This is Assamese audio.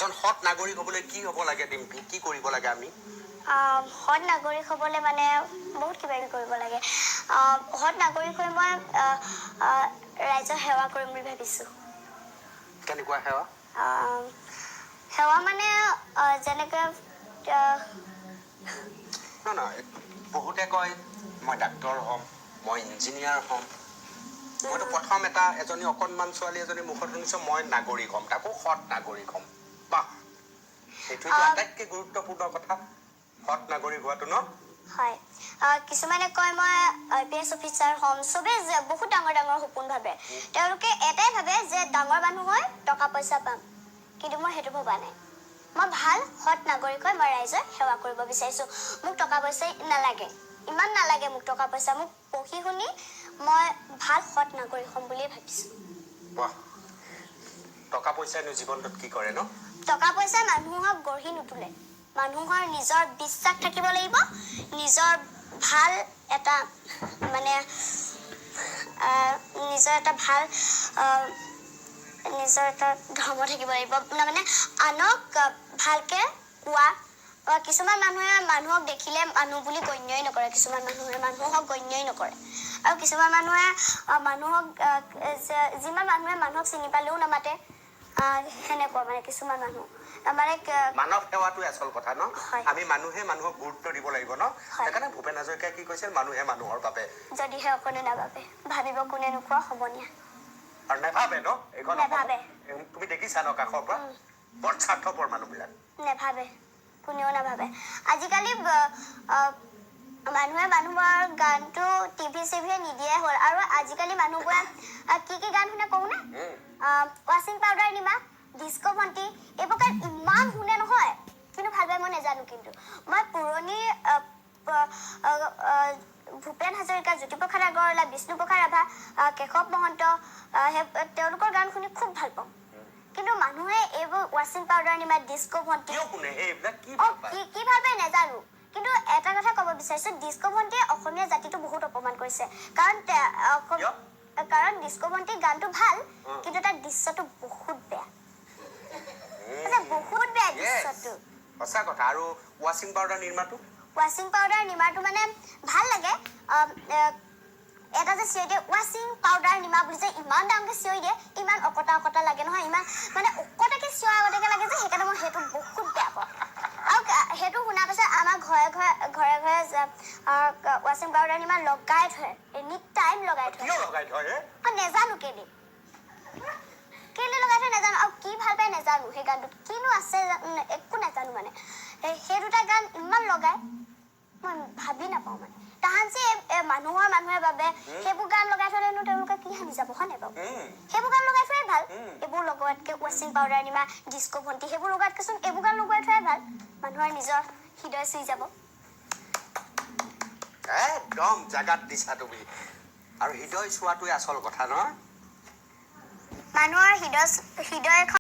এজন সৎ নাগৰিক হ'বলৈ কি হ'ব লাগে ডিম্পী? কি কৰিব লাগে আমি? সৎ নাগৰিক হ'বলৈ মানে বহুত কিবা কিবি কৰিব লাগে। সৎ নাগৰিক হৈ মই ৰাইজৰ সেৱা কৰিম বুলি ভাবিছোঁ। কেনেকুৱা সেৱা? সেৱা মানে যেনেকৈ নহয়, বহুতে কয় মই ডাক্তৰ হ'ম, মই ইঞ্জিনিয়াৰ হ'ম। মইতো প্ৰথম এটা এজনী অকণমান ছোৱালী এজনী মুখত শুনিছোঁ, মই নাগৰিক হ'ম, তাকো সৎ নাগৰিক হ'ম। বাহ, সেইটোৱেতো আটাইতকৈ গুৰুত্বপূৰ্ণ কথা, সৎ নাগৰিক হোৱাটো ন? হয়। কিছুমানে কয় মই আই পি এছ অফিচাৰ হ'ম। চবেই যে বহুত ডাঙৰ ডাঙৰ সপোন ভাবে। তেওঁলোকে এটাই ভাবে যে ডাঙৰ মানুহ হৈ টকা পইচা পাম। কিন্তু মই সেইটো ভবা নাই। মই ভাল সৎ নাগৰিক হৈ মই ৰাইজৰ সেৱা কৰিব বিচাৰিছোঁ। মোক টকা পইচাই নালাগে, ইমান নালাগে মোক টকা পইচা। মোক পঢ়ি শুনি মই ভাল সৎ নাগৰিক হ'ম বুলিয়ে ভাবিছোঁ। বাহ, টকা পইচাইনো জীৱনটোত কি কৰে ন? টকা পইচাই মানুহক গঢ়ি নুতোলে। মানুহৰ নিজৰ বিশ্বাস থাকিব লাগিব, নিজৰ ভাল এটা মানে নিজৰ এটা ভাল নিজৰ এটা ধৰ্ম থাকিব লাগিব, মানে আনক ভালকে কোৱা। কিছুমান মানুহে মানুহক দেখিলে মানুহ বুলি গণ্যই নকৰে, কিছুমান মানুহে মানুহক গণ্যই নকৰে। আৰু কিছুমান মানুহে মানুহক যিমান মানুহে মানুহক চিনি পালেও নামাতে, সেনেকুৱা মানে কিছুমান মানুহ মানে মানৱ সেৱাটোৱে আচল কথা ন? হয়। আমি মানুহে মানুহক গুৰুত্ব দিব লাগিব ন? হয়। সেইকাৰণে ভূপেন হাজৰিকাই কি কৈছিল? মানুহে মানুহৰ বাবে। যদিহে অকণো নাভাবে, ভাবিব কোনে নোকোৱা সমনীয়া। আৰু নাভাবে ন এইখন অসমত? নাভাবে। তুমি দেখিছা ন কাষৰ পৰা, বৰ স্বাৰ্থপৰ মানুহবিলাক। নাভাবে, কোনেও নাভাবে। আজিকালি মানুহে মানুহৰ গানটো টিভি চিভিয়ে নিদিয়াই হ'ল। আৰু আজিকালি মানুহবোৰে কি কি গান শুনে কওঁ নে? ৱাশ্বিং পাউডাৰ নিমা, ডিস্কো ভণ্টি, এইবোৰ গান ইমান শুনে নহয়, কিন্তু ভাল পায় মই নাজানো। কিন্তু মই পুৰণি ভূপেন হাজৰিকা, জ্যোতিপ্ৰসাদ আগৰৱালা, বিষ্ণুপ্ৰসাদ ৰাভা, কেশৱ মহন্ত, সেই তেওঁলোকৰ গান শুনি খুব ভাল পাওঁ। কিন্তু মানুহে এইবোৰ ৱাশ্বিং পাউডাৰ নিমা, ডিস্কো ভণ্টি কিয় শুনে সেইবিলাক? কি অ ভাল পায়? কি কি ভাল পায় নাজানো। কিন্তু এটা কথা ক'ব বিচাৰিছো, ডিস্কো ভণ্টিয়ে অসমীয়া জাতিটো বহুত অপমান কৰিছে। কাৰণ কিয়? কাৰণ ডিস্কো ভণ্টিৰ গানটো ভাল, কিন্তু তাৰ দৃশ্যটো বহুত বেয়া। আচ্ছা, বহুত বেয়া দৃশ্যটো। সঁচা কথা। আৰু ৱাশ্বিং পাউডাৰ নিৰ্মাটো? ৱাশ্বিং পাউডাৰ নিমাটো মানে ভাল লাগে। এটা যে চিঞৰি দিয়ে ৱাশ্বিং পাউডাৰ নিমা বুলি যে ইমান ডাঙৰকে চিঞৰি দিয়ে, ইমান অকতা অকতা লাগে নহয়, ইমান মানে অকতাকে চিঞৰা আগতীয়াকে লাগে যে, সেইকাৰণে মই সেইটো বহুত বেয়া পাওঁ। আৰু সেইটো শুনাৰ পিছত আমাৰ ঘৰে ঘৰে ৱাশ্বিং পাউডাৰ নিমা লগাই থয়, এনি টাইম লগাই থয়। কিয় লগাই থয় হে? অ, নেজানো কেলে কেলে লগাই থয় নেজানো, আৰু কি ভাল পায় নেজানো। সেই গানটোত কিনো আছে একো নেজানো। মানে সেই দুটা গান ইমান লগাই মই ভাবি নাপাওঁ। মানে তাহান যে মানুহৰ মানুহে বাবে সেইবোৰ গান লগাই থলেনো তেওঁলোকে কি হানি যাব, হয় নাই বাৰু? সেইবোৰ গান লগাই থোৱাই ভাল। এইবোৰ লগোৱাতকে, ৱাশ্বিং পাউডাৰ নিমা, ডিস্কো ভণ্টি, সেইবোৰ লগোৱাতকেচোন এইবোৰ গান লগোৱাই থোৱাই ভাল। মানুহৰ নিজৰ হৃদয় চুই যাব। একদম জাগাত দিছা তুমি। আৰু হৃদয় চোৱাটোৱে আচল কথা নহয়? মানুহৰ হৃদয় হৃদয়খন